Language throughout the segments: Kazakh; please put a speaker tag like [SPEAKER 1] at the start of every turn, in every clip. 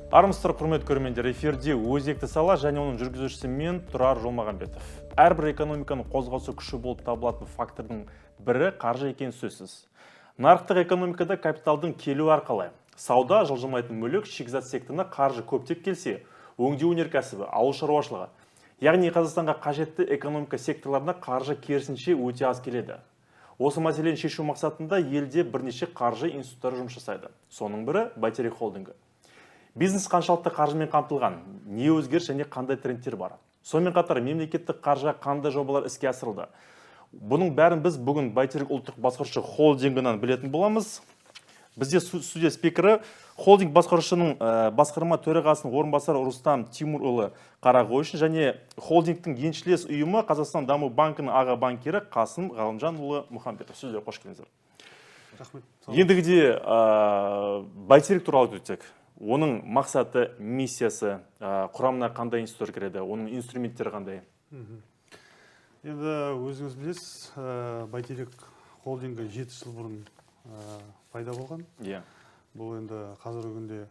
[SPEAKER 1] Армысыздар, құрметті көрермендер! Эфирде «Өзекті сала» және оның жүргізушісі мен, Тұрар Жолмағанбетов. Әрбір экономиканың қозғаушы күші болып табылатын фактордың бірі қаржы екені сөзсіз. Нарықтық экономикада капиталдың келуі арқылы сауда, жылжымайтын мүлік, шикізат секторына қаржы көптеп келсе, өңдеу өнеркәсібі, ауыл шаруашылығы, яғни Қазақстанға қажетті экономика секторларына қаржы керісінше өте аз келеді. Осы мәселені шешу мақсатында елде бірнеше қаржы институттары жұмыс жасайды. Соның бірі – «Бәйтерек» холдингі. Бизнес қаншалықты қаржымен қамтылған, не өзгеріс және қандай трендтер бар, сонымен қатар мемлекеттік қаржыға қандай жобалар іске асырылды – бұның бәрін біз бүгін «Бәйтерек» ұлттық басқарушы холдингінен білетін боламыз. Бізде студия спикері – холдинг басқарушының басқарма төрағасының орынбасары Рустам Тимурұлы Қарағойшин және холдингтің еншілес ұйымы Қазақстан даму банкінің аға банкирі Қасым Ғалымжанұлы Мұхамбетов. Сіздер қош келдіңіздер!
[SPEAKER 2] Рахмет.
[SPEAKER 1] Ендігіде «Бәйтерек» туралы айтып өтсек. Оның мақсаты, миссиясы, құрамына қандай институттар кіреді, оның инструменттері қандай?
[SPEAKER 2] Енді өзіңіз білесіз, «Бәйтерек» холдингі 7 жыл бұрын пайда болған. Бұл енді қазіргі күнде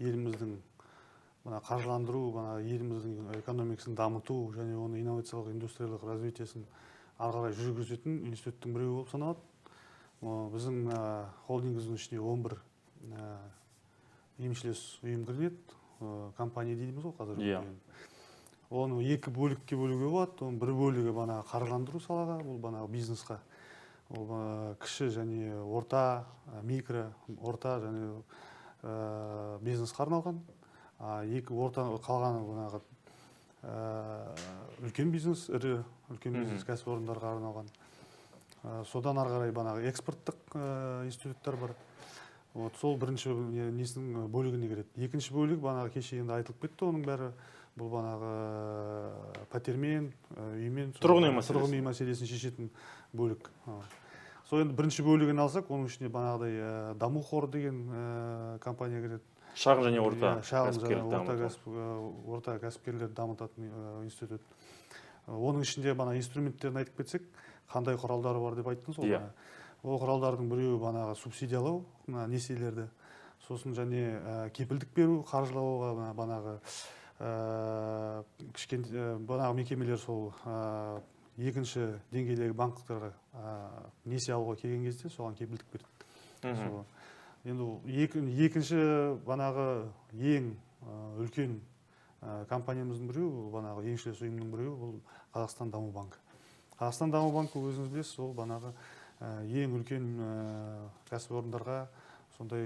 [SPEAKER 2] еліміздің мына қаржыландыру, мына еліміздің экономикасын дамыту және оның инновациялық индустриялық развитиесін ары қарай жүргізетін институттың біреуі болып саналады. Біздің холдингіміздің ішіне 11 еншілес ұйым кіреді, компания дейміз ғой қазіргі күнде. Оны екі бөлікке бөлуге болады. Оның бір бөлігі бана қаржыландыру салаға, бұл бана бизнесқа, ол кіші және орта, микро, орта және бизнесқа арналған. А екі орта қалғаны бағанағы үлкен бизнес, ірі үлкен бизнес кәсіпорындарға арналған. Содан ары қарай бағанағы экспорттық институттар бар. Вот сол бірінші несінің бөлігіне кіреді. Екінші бөлік бағанағы кеше енді айтылып кетті, оның бәрі бұл бағанағы пәтермен, үймен,
[SPEAKER 1] Тұрғын үй мәселесі.
[SPEAKER 2] Тұрғын үй мәселесін шешетін бөлік. Сол енді бірінші бөлігін алсақ, оның ішіне бағанағыдай «Даму қоры» деген компания кіреді.
[SPEAKER 1] Шағын және орта
[SPEAKER 2] Иә, шағын және
[SPEAKER 1] кәсіпкерлікті
[SPEAKER 2] орта
[SPEAKER 1] дамыту.
[SPEAKER 2] Орта кәсіпкерлерді дамытатын институт. Оның ішінде бана инструменттерін айтып кетсек, қандай құралдары бар деп айттыңыз ғой.
[SPEAKER 1] Иә.
[SPEAKER 2] Бағана. Ол құралдардың біреуі бағанағы субсидиялау, мына несиелерді, сосын және кепілдік беру қаржылауға, мына бағанағы кішкене бағанағы мекемелер сол екінші деңгейдегі банктерге несие алуға келген кезде соған кепілдік береді. Сол. Енді ол екінші бағанағы ең үлкен компаниямыздың біреуі, бұл бағанағы еншілес ұйымның біреуі, бұл Қазақстан даму банкі. Қазақстан даму банкі, өзіңіз білесіз, ол бағанағы ең үлкен кәсіпорындарға сондай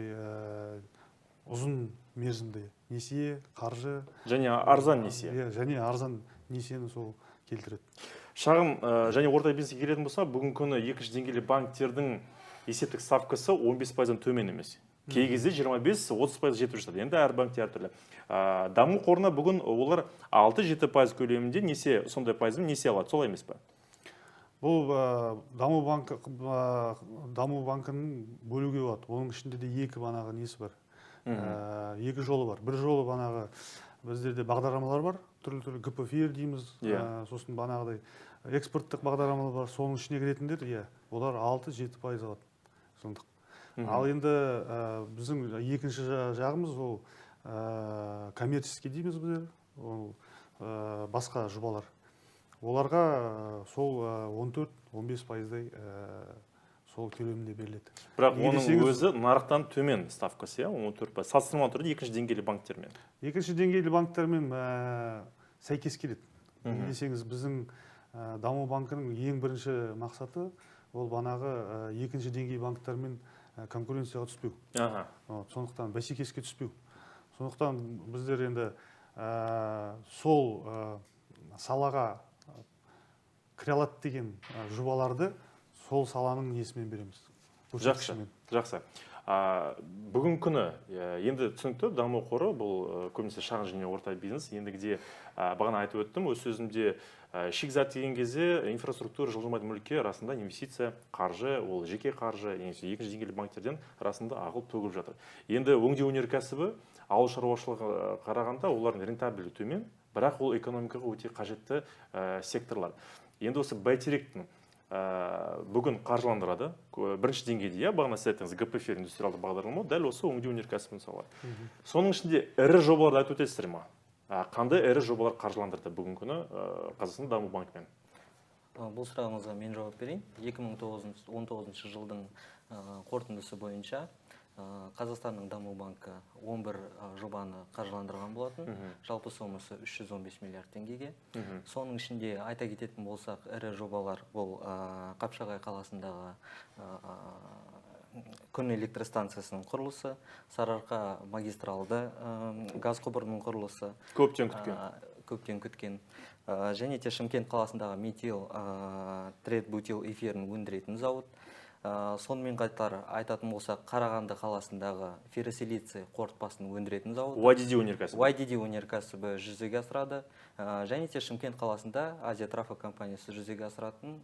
[SPEAKER 2] ұзын мерзімді несие, қаржы
[SPEAKER 1] және арзан несие.
[SPEAKER 2] Иә, және арзан несиені сол келтіреді.
[SPEAKER 1] Шағын және орта бизнеске келетін болса, бүгінгі күні екінші деңгейлі банктердің есептік ставкасы 15 пайыздан төмен емес, кей кезде 25-30% жетіп жатады. Енді әр банкте әртүрлі. Даму қорына бүгін олар 6-7% көлемінде несие, сондай пайызбен несие алады, солай емес па?
[SPEAKER 2] Бұл даму банкінің бөлуге болады. Оның ішінде де екі бағанағы несі бар. Екі жолы бар. Бір жолы бағанағы біздерде бағдарламалар бар, түрлі түрлі ГПФИР дейміз. Сосын бағанағыдай экспорттық бағдарламалар бар. Соның ішіне кіретіндер, иә, олар 6-7% алады жылдық. Ал енді біздің екінші жағымыз ол коммерческий дейміз біздер, ол басқа жобалар. Оларға сол 14-15 пайыздай сол көлемінде беріледі.
[SPEAKER 1] Бірақ
[SPEAKER 2] Неге
[SPEAKER 1] оның
[SPEAKER 2] десеңіз-
[SPEAKER 1] өзі нарықтан төмен ставкасы, иә, 14%, салыстырмалы түрде екінші деңгейлі банктермен.
[SPEAKER 2] Екінші деңгейлі банктермен сәйкес келеді. Неге десеңіз, біздің даму банкінің ең бірінші мақсаты ол банағы екінші деңгей банктермен конкуренцияға түспеу. Вот, сондықтан бәсекеске түспеу. Сондықтан біздер енді сол салаға кіре алады деген жобаларды сол саланың несімен береміз, көрсеткішімен.
[SPEAKER 1] Жақсы. Бүгінгі күні енді түсінікті, даму қоры бұл көбінесе шағын және орта бизнес. Ендігіде бағана айтып өттім өз сөзімде, шикізат деген кезде инфраструктура, жылжымайтын мүлікке расында инвестиция, қаржы, ол жеке қаржы немесе екінші деңгейлі банктерден расында ағылып төгіліп жатыр. Енді өңдеу өнеркәсібі, ауыл шаруашылығы қарағанда олардың рентабельді төмен, бірақ ол экономикаға өте қажетті секторлар. Енді осы «Бәйтеректің» Бүгін қаржыландырады. Бірінші деңгейде, иә, бағана сіз айттыңыз, ГПФ индустриалды бағдарлама, дәл осы өңдеу өнеркәсібінің саласы. Соның ішінде ірі жобаларды айтып өтесіздер ма? Қандай ірі жобалар қаржыландырды бүгінгі күні Қазақстан даму банкімен?
[SPEAKER 3] Бұл сұрағыңызға мен жауап берейін. 2019 жылдың қорытындысы бойынша Қазақстанның даму банкі 11 жобаны қаржыландырған болатын. Жалпы сомасы 315 миллиард теңгеге. Соның ішінде айта кететін болсақ, ірі жобалар бұл Қапшағай қаласындағы күн электростанциясының құрылысы, Сарыарқа магистралды газ құбырының құрылысы.
[SPEAKER 1] Көптен күткен.
[SPEAKER 3] Көптен күткен. Және де Шымкент қаласындағы метил третбутил эфирін өндіретін зауыт. Сонымен қатар айтатын болсақ, Қарағанды қаласындағы ферросилиций қорытпасын өндіретін зауыт.
[SPEAKER 1] YDD өнеркәсібі.
[SPEAKER 3] YDD өнеркәсібі жүзеге асырады. Және де Шымкент қаласында Азия Трафо компаниясы жүзеге асыратын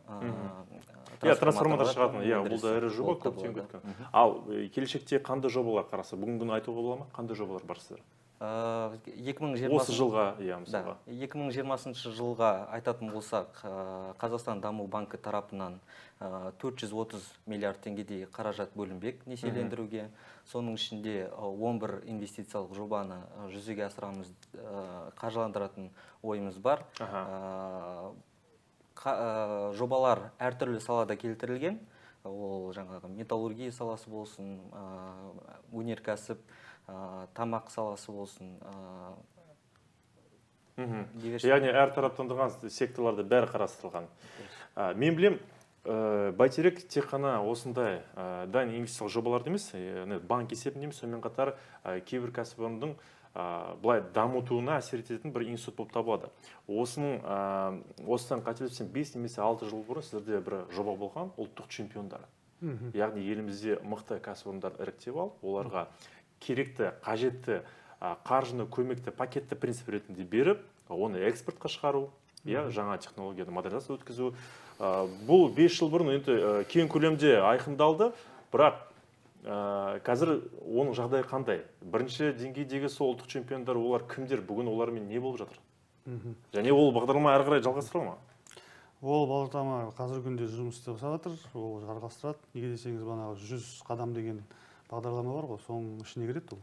[SPEAKER 1] трансформатор шығатын, иә, бұл да ірі жоба, көптен күткен. Ал келешекте қандай жобалар қараса, бүгінгі күні айтуға бола ма? Қандай жобалар бар сіздер?
[SPEAKER 3] 2020
[SPEAKER 1] Осы жылға, иә, мысалға.
[SPEAKER 3] 2020 жылға айтатын болсақ, Қазақстан даму банкі тарапынан 430 миллиард теңгедей қаражат бөлінбек несиелендіруге. Соның ішінде 11 инвестициялық жобаны жүзеге асырамыз, қаржыландыратын ойымыз бар. Жобалар әртүрлі салада келтірілген. Ол жаңағы металлургия саласы болсын, өнеркәсіп, тамақ саласы болсын.
[SPEAKER 1] Яғни әр тараптандырған секторларда бәрі қарастырылған. Мен білем, Бәйтерек тек қана осындай дайын инвестициялық жобаларды емес, банк есебінде емес, сонымен қатар кейбір кәсіпорындың былай дамытуына әсер ететін бір институт болып табылады. Осыдан қателеспесем 5 немесе 6 жыл бұрын сіздерде бір жоба болған, ұлттық чемпиондар. Яғни елімізде мықты кәсіпорындарды іріктеп алып, оларға керекті, қажетті қаржыны, көмекті пакетті принцип ретінде беріп, оны экспортқа шығару, жаңа технологияны модернизация өткізу. Бұл 5 жыл бұрын енді кең көлемде айқындалды, бірақ қазір оның жағдайы қандай? Бірінші деңгейдегі сол ұлттық чемпиондар олар кімдер? Бүгін олармен не болып жатыр? Және ол бағдарлама әрі қарай жалғастырыла ма?
[SPEAKER 2] Ол бағдарлама қазіргі күнде жұмыс істеп жатыр, ол жалғастырады. Неге десеңіз, бағанағы 100 қадам деген бағдарлама бар ғой, соның ішіне кіреді ол.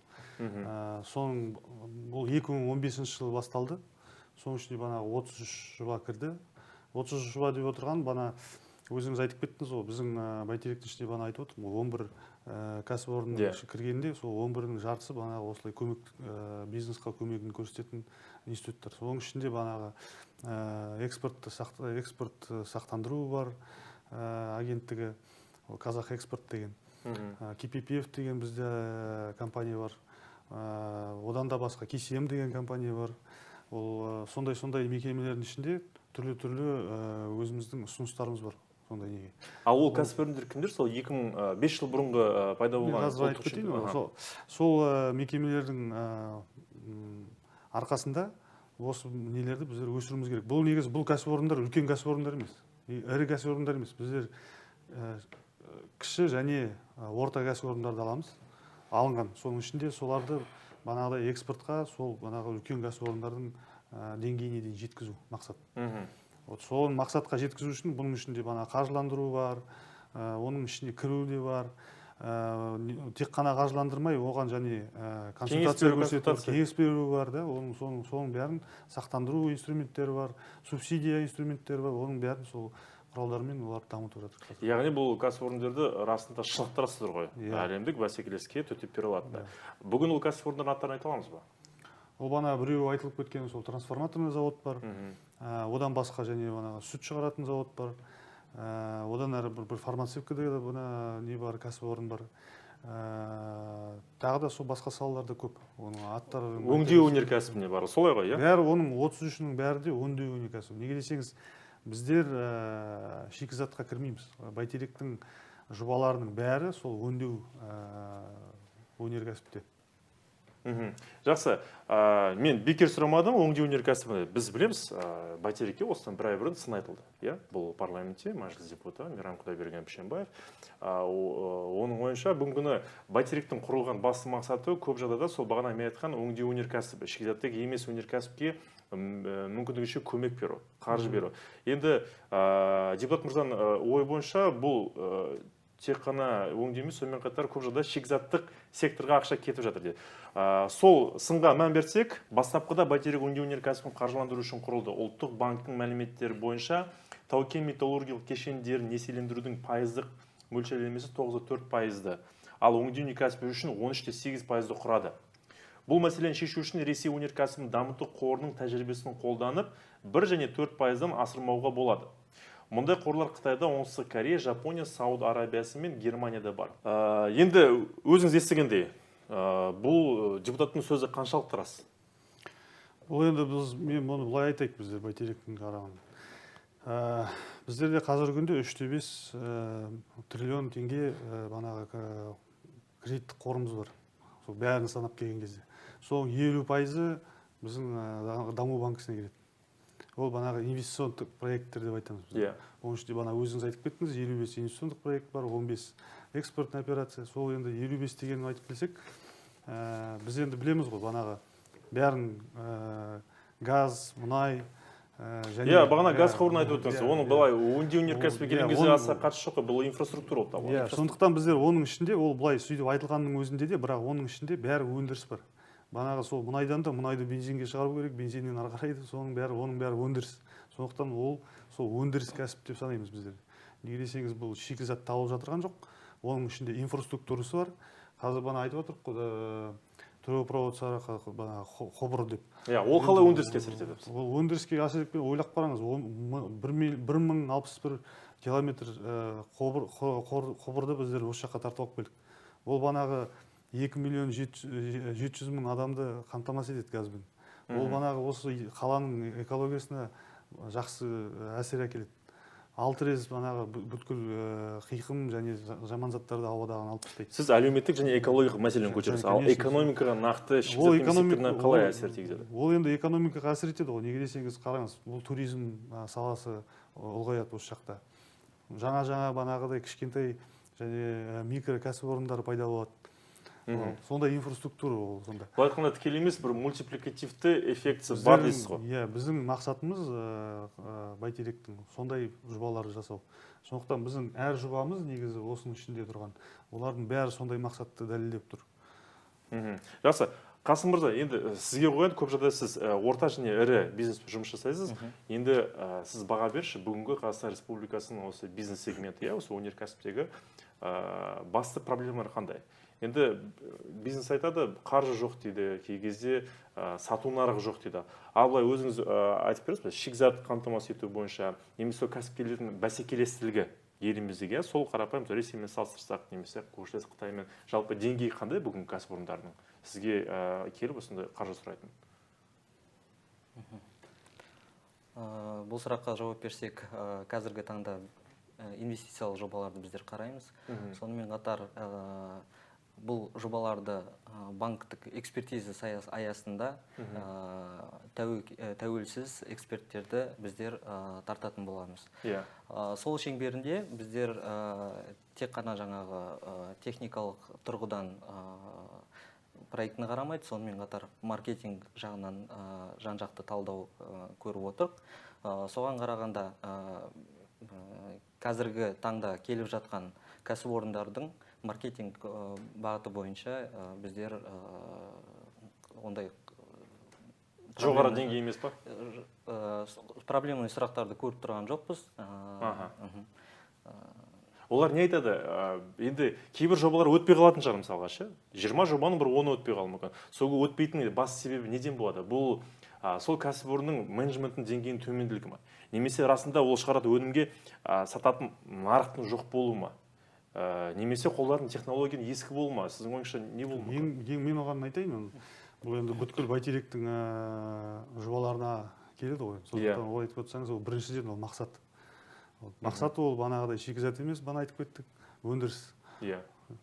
[SPEAKER 2] Соның бұл 2015 жылы басталды. Соның ішіне бағанағы 33 жоба кірді. 33 жоба деп отырған, бана өзіңіз айтып кеттіңіз ғой, біздің Бәйтеректің ішінде бана айтып отырмын ғой, 11 кәсіпорынның іші кіргенде, сол 11-інің жартысы бағанағы осылай көмек, бизнесқа көмегін көрсететін институттар. Соның ішінде бағанағы экспорт сақтандыру бар агенттігі, ол Қазақ экспорт деген. КППФ деген бізде компания бар. Одан да басқа КСМ деген компания бар. Ол сондай-сондай мекемелердің ішінде түрлі-түрлі өзіміздің ұсыныстарымыз бар. Сондай неге.
[SPEAKER 1] Ал ол кәсіпорындар кімдер? Сол екі мың бес жыл бұрынғы пайда болған
[SPEAKER 2] Мен қазір айтып
[SPEAKER 1] ұлттық
[SPEAKER 2] кетейін
[SPEAKER 1] чемпион.
[SPEAKER 2] ғой. Сол мекемелердің арқасында осы нелерді біздер өсіруіміз керек. Бұл негізі бұл кәсіпорындар үлкен кәсіпорындар емес, ірі кәсіпорындар емес. Біздер кіші және орта кәсіпорындарды аламыз. Алынған. Соның ішінде соларды бағанағыдай экспортқа, сол бағанағы үлкен кәсіпорындардың деңгейіне дейін жеткізу мақсат. Вот сол мақсатқа жеткізу үшін бұның ішінде бағана қаржыландыру бар, оның ішіне кіру де бар. Тек қана қаржыландырмай, оған және консультация
[SPEAKER 1] Кеңес беру,
[SPEAKER 2] көрсету,
[SPEAKER 1] консультация.
[SPEAKER 2] кеңес беру бар да, соның бәрін сақтандыру инструменттері бар, субсидия инструменттері бар, оның бәрін сол құралдармен олар дамытып жатыр қазір.
[SPEAKER 1] Яғни бұл кәсіпорындарды расында шынықтырасыздар ғой. Әлемдік бәсекелестікке төтеп бере алады. Бүгін ол кәсіпорындардың аттарын айта аламыз ба?
[SPEAKER 2] Ол бана біреуі айтылып кеткен сол трансформаторный завод бар. Одан басқа және бағанағы сүт шығаратын завод бар. Одан әрі бір фармацевтикада да бұна не бар, кәсіпорын бар. Тағы да сол басқа салаларда көп. Оның аттары
[SPEAKER 1] Өңдеу өнеркәсібіне бар, солай ғой, иә?
[SPEAKER 2] Бәрі оның 33-інің бәрі де өңдеу өнеркәсібі. Неге десеңіз, біздер шикізатқа кірмейміз. Бәйтеректің жобаларының бәрі сол өңдеу өнеркәсіпте.
[SPEAKER 1] Жақсы. Мен бекер сұрамадым, өңдеу өнеркәсібі біз білеміз, Бәйтерекке осыдан бір ай бұрын сын айтылды. Иә, бұл парламентте мәжіліс депутаты Мейрам Құдайберген Пішенбаев. Оның ойынша бүгінгі күні Бәйтеректің құрылған басты мақсаты көп жағдайда сол бағана мен айтқан өңдеу өнеркәсібі, шикізаттық емес өнеркәсіпке мүмкіндігінше көмек беру, қаржы беру. Енді депутат мырзаның ойы бойынша бұл тек қана өңдеу емес, сонымен қатар көп жағдайда шикізаттық секторға ақша кетіп жатыр дейді. Сол сынға мән берсек, бастапқыда Бәйтерек өңдеу өнеркәсібін қаржыландыру үшін құрылды. Ұлттық банктің мәліметтері бойынша тау-кен металлургиялық кешендерін несиелендірудің пайыздық мөлшерлемесі 9,4%-ды, ал өңдеу өнеркәсібі үшін 13,8%-ды құрады. Бұл мәселені шешу үшін Ресей өнеркәсібін дамыту қорының тәжірибесін қолданып, 1 және 4%-дан асырмауға болады. Мұндай қорлар Қытайда, Оңтүстік Корея, Жапония, Сауд Арабиясы мен Германияда бар. Енді өзіңіз естігендей, бұл депутаттың сөзі қаншалықты рас?
[SPEAKER 2] Бұл енді біз, мен бұны былай айтайық, біздер Бәйтеректің қарағын. Біздерде қазіргі күнде 3,5 триллион теңге банағы кредиттік қорымыз бар. Сол бәрін санап келген кезде. Соның 50%-ы біздің даму банкісіне келеді. Ол банағы инвестициондық проекттер деп айтамыз біз. Оның ішінде бана өзіңіз айтып кеттіңіз, 55 инвестициондық проект бар, 15 экспортный операция. Сол енді 55 дегенін айтып келсек, біз енді білеміз ғой, банағы бәрін газ, мұнай, және
[SPEAKER 1] Иә, бағана газ құбырын айтып өттіңіз. Оның былай өңдеу өнеркәсібі келген кезде аса қатысы жоқ қой, бұл инфраструктура болып табылады.
[SPEAKER 2] Иә, сондықтан біздер оның ішінде, ол былай сөйтіп айтылғанның өзінде де, бірақ оның ішінде бәрі өндіріс бар. Банағы сол мұнайдан да мұнайды бензинге шығару керек, бензиннен ары қарай да соның бәрі, оның бәрі өндіріс. Сондықтан ол сол өндіріс кәсіп деп санаймыз біздер. Неге десеңіз, бұл шикізат табылып жатырған жоқ, оның ішінде инфраструктурасы бар. Қазір бана айтып отырмық қой, трубопровод Сарыарқа бағана құбыр деп.
[SPEAKER 1] Иә, ол қалай өндіріске әсер етеді?
[SPEAKER 2] Ол өндіріске әсер етпей, ойлап қараңыз, 1061 километр құбырды біздер осы жаққа тартып алып келдік. Ол банағы екі миллион жеті жүз мың адамды қамтамасыз етеді газбен. Ол банағы осы қаланың экологиясына жақсы әсер әкеледі. Алты рез банағы бүткіл қиқым және жаман заттарды ауадағы алып тастайды.
[SPEAKER 1] Сіз әлеуметтік және экологиялық мәселені көтересіз. Ал экономикаға нақты шикізат секторына қалай әсер тигізеді?
[SPEAKER 2] Ол енді экономикаға әсер етеді ғой. Неге десеңіз, қараңыз, бұл туризм саласы ұлғаяды осы жақта. Жаңа-жаңа банағыдай кішкентай және микро кәсіпорындар пайда болады. Сондай инфраструктура ол сонда.
[SPEAKER 1] Былай айтқанда, тікелей емес, бір мультипликативті эффектісі бар дейсіз ғой.
[SPEAKER 2] Иә, біздің мақсатымыз, Бәйтеректің сондай жобаларды жасау. Сондықтан біздің әр жобамыз негізі осының ішінде тұрған. Олардың бәрі сондай мақсатты дәлелдеп тұр.
[SPEAKER 1] Жақсы. Қасым мырза, енді сізге қояйын, көп жағдайда сіз орта және ірі бизнеспен жұмыс жасайсыз. Енді сіз баға берші, бүгінгі Қазақстан Республикасының осы бизнес сегменті, иә, осы өнеркәсіптегі басты проблемалар қандай? Енді бизнес айтады, қаржы жоқ дейді, кей кезде сату нарығы жоқ дейді. Ал былай өзіңіз айтып бересіз бе, шикізат қамтамасыз ету бойынша немесе сол кәсіпкерлердің бәсекелестігі еліміздегі, иә, сол қарапайым Ресеймен салыстырсақ, немесе көршілес Қытаймен, жалпы деңгейі қандай бүгінгі кәсіпорындардың сізге келіп осындай қаржы сұрайтын?
[SPEAKER 3] Бұл сұраққа жауап берсек, қазіргі таңда инвестициялық жобаларды біздер қараймыз. Сонымен қатар бұл жобаларды банктік экспертиза аясында, тәуелсіз эксперттерді біздер тартатын боламыз. Сол шеңберінде біздер тек қана жаңағы техникалық тұрғыдан проектіні қарамайды, сонымен қатар маркетинг жағынан жан-жақты талдау көріп отырық. Соған қарағанда қазіргі таңда келіп жатқан кәсіпорындардың маркетинг бағыты бойынша біздер ондай
[SPEAKER 1] Жоғары деңгей емес па?
[SPEAKER 3] Проблемный сұрақтарды көріп тұрған жоқпыз.
[SPEAKER 1] Олар не айтады? Енді кейбір жобалар өтпей қалатын шығар мысалға ше. 20 жобаның бір 10-ы өтпей қалуы мүмкін. Сол өтпейтін басты себебі неден болады? Бұл сол кәсіпорынның менеджменттің деңгейінің төменділігі ма? Немесе расында ол шығаратын өнімге сататын нарықтың жоқ болуы ма? Немесе қолданатын технологияның ескі болуы ма? Сіздің ойыңызша не болуы мүмкін?
[SPEAKER 2] Ең мен оған айтайын, оны. Бұл енді бүткіл Бәйтеректің жобаларына келеді ғой. Сондықтан олай айтып отырсаңыз, ол біріншіден ол мақсат. Мақсаты ол банағыдай шикізат емес, бана айтып кеттік, өндіріс.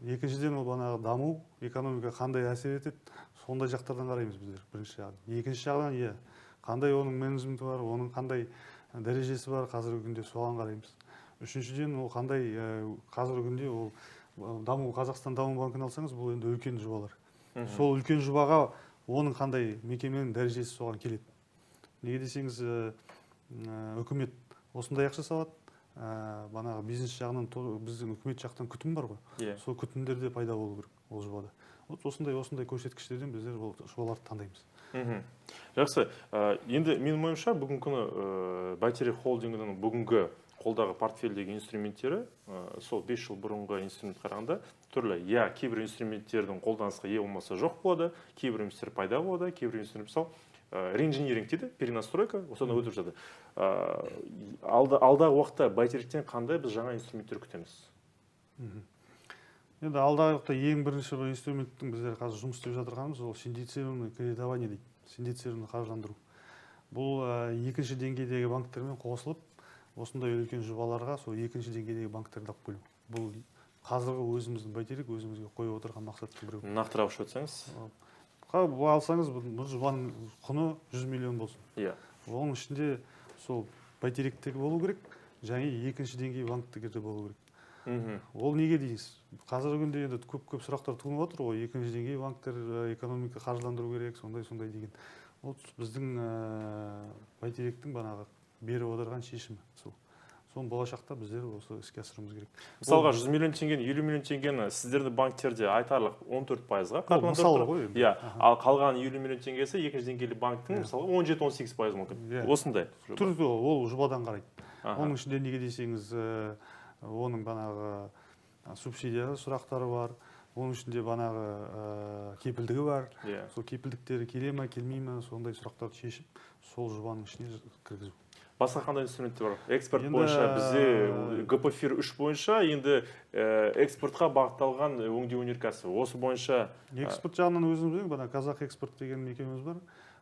[SPEAKER 2] Екіншіден, ол бағанағы даму, экономика қандай әсер етеді, сондай жақтардан қараймыз біздер бірінші жағынан. Екінші жағынан, иә, қандай оның менеджменті бар, оның қандай дәрежесі бар қазіргі күнде, соған қараймыз. Үшіншіден, ол қандай қазіргі күнде ол даму, Қазақстан даму банкін алсаңыз, бұл енді үлкен жобалар. Сол үлкен жобаға оның қандай мекеменің дәрежесі соған келеді. Неге десеңіз, үкімет осындай ақша салады, бағанағы бизнес жағынан біздің үкімет жақтан күтім бар ғой. Сол күтімдер де пайда болу керек ол жобада. Вот осындай көрсеткіштерден біздер бұл жобаларды таңдаймыз.
[SPEAKER 1] Жақсы. Енді менің ойымша, бүгінгі күні Бәйтерек холдингінің бүгінгі қолдағы портфельдегі инструменттері сол 5 жыл бұрынғы инструмент қарағанда түрлі. Иә, кейбір инструменттердің қолданысқа ие болмаса жоқ болады, кейбір инструменттер пайда болады, кейбір инструмент, мысалы, реинжиниринг дейді, перенастройка, содан өтіп жатады. Алдағы уақытта Бәйтеректен қандай біз жаңа инструменттер күтеміз?
[SPEAKER 2] Енді алдағы уақытта ең бірінші бір инструменттің біздер қазір жұмыс істеп жатырғанымыз ол синдицированное кредитование дейді, синдицированный қаржыландыру. Бұл екінші деңгейдегі банктермен қосылып, осындай үлкен жобаларға сол екінші деңгейдегі банктерді алып келу. Бұл қазіргі өзіміздің Бәйтерек өзімізге қойып отырған мақсаттың біреуі.
[SPEAKER 1] Нақтырақ ашып өтсеңіз.
[SPEAKER 2] Бұл алсаңыз, бұл жобаның құны 100 миллион болсын. Оның ішінде сол Бәйтеректегі болу керек, және екінші деңгей банктегі де болу керек. Ол неге дейсіз? Қазіргі күнде енді көп-көп сұрақтар туындап отыр ғой, екінші деңгей банктер, экономика қаржыландыру керек, сондай-сондай деген. Ол біздің Бәйтеректің бағанағы беріп отырған шешімі сол. Соны болашақта біздер осы іске асыруымыз керек.
[SPEAKER 1] Мысалға, 100 миллион теңгені, 50 миллион теңгені сіздердің банктерде айтарлық 14%-ға
[SPEAKER 2] Ол
[SPEAKER 1] қаржыландырып
[SPEAKER 2] мысалы
[SPEAKER 1] тұр.
[SPEAKER 2] ғой енді.
[SPEAKER 1] Иә, ал қалған 50 миллион теңгесі екінші деңгейлі банктің, мысалға, 17-18% мүмкін. Осындай жоба.
[SPEAKER 2] Түрі ол жобадан қарайды. Оның ішінде неге десеңіз, оның бағанағы субсидия сұрақтары бар, оның ішінде бағанағы кепілдігі бар. Сол кепілдіктері келе ме, келмей ме, сондай сұрақтарды шешіп, сол жобаның ішіне кіргізу.
[SPEAKER 1] Басқа қандай инструменттер бар? Экспорт
[SPEAKER 2] Енді,
[SPEAKER 1] бойынша бізде ГПФИР 3 бойынша енді экспортқа бағытталған өңдеу өнеркәсібі. Осы бойынша,
[SPEAKER 2] Экспорт жағынан өзіміздің бана Қазақ экспорт деген мекемеміз бар.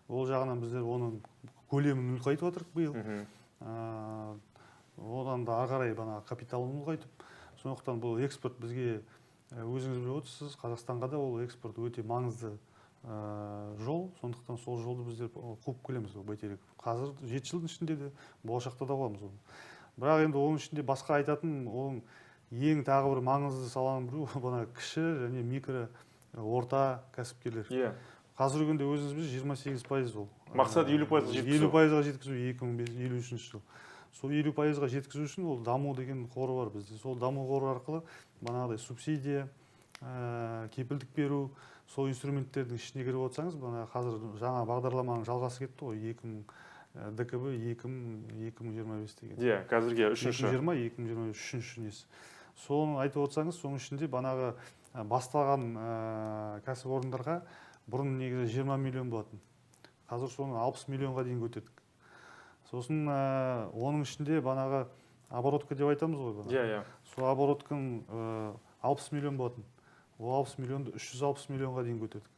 [SPEAKER 2] Ол жағынан біздер оның көлемін үлкейтіп жатырмық биыл. Одан да ары қарай бана капиталын ұлғайтып, сондықтан бұл экспорт бізге, өзіңіз біліп отырсыз, Қазақстанға да ол экспорт өте маңызды жол, сондықтан сол жолды біздер қуып келеміз ол Бәйтерек. Қазір 7 жылдың ішінде де, болашақта да қуамыз оны. Бірақ енді оның ішінде басқа айтатын, оның ең тағы бір маңызды саланың біреуі ол бана кіші және микро, орта кәсіпкерлер. Қазіргі күнде өзіңіз білесіз, 28% ол.
[SPEAKER 1] Мақсат 50%-ға жеткізу.
[SPEAKER 2] 50%-ға жеткізу екі мың бес, елу үшінші жыл. Сол 50%-ға жеткізу үшін ол даму деген қоры бар бізде. Сол даму қоры арқылы бағанағыдай субсидия, кепілдік беру, сол инструменттердің ішіне кіріп отырсаңыз, мына қазір жаңа бағдарламаның жалғасы кетті ғой, екі мың, ДКБ екі мың, екі мың жиырма бес деген.
[SPEAKER 1] Иә, қазірге үшінші.
[SPEAKER 2] Екі мың жиырма, екі мың жиырма бес, үшінші несі. Соны айтып отырсаңыз, соның ішінде банағы, басталған, кәсіпорындарға бұрын негізі 20 миллион болатын. Қазір соны 60 миллионға дейін көтердік. Сосын, оның ішінде банағы оборотка деп айтамыз ғой бұны.
[SPEAKER 1] Иә, иә.
[SPEAKER 2] Сол оборотканың, 60 миллион болатын. Ол 60 миллионды 360 миллионға дейін көтердік.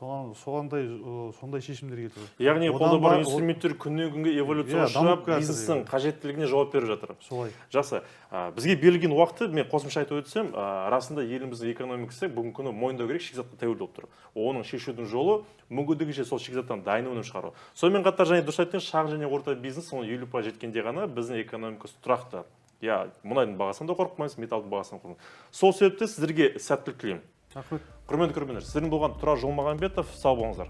[SPEAKER 2] Сондай шешімдер келтірді.
[SPEAKER 1] Яғни
[SPEAKER 2] Одан
[SPEAKER 1] қолда бар
[SPEAKER 2] бар
[SPEAKER 1] инструменттер күннен күнге эволюция
[SPEAKER 2] Иә, дамып
[SPEAKER 1] ұшырап,
[SPEAKER 2] келе жатыр,
[SPEAKER 1] бизнестің
[SPEAKER 2] иә.
[SPEAKER 1] қажеттілігіне жауап беріп жатыр.
[SPEAKER 2] Солай.
[SPEAKER 1] Жақсы. Бізге берілген уақытты мен қосымша айтып өтсем, расында еліміздің экономикасы бүгінгі күні мойындау керек, шикізатқа тәуелді болып тұр. Оның шешудің жолы мүмкіндігінше сол шикізаттан дайын өнім шығару. Сонымен қатар және дұрыс айттыңыз, шағын және орта бизнес оны 50% жеткенде ғана біздің экономикасы тұрақты. Иә, мұнайдың бағасынан да қорықпаймыз, металдың бағасынан қорықпаймыз. Сол себепті сіздерге сәттілік тілеймін.
[SPEAKER 2] Рахмет.
[SPEAKER 1] Құрметті көрермендер, сіздермен болған Тұрар Жолмағанбетов, сау болыңыздар.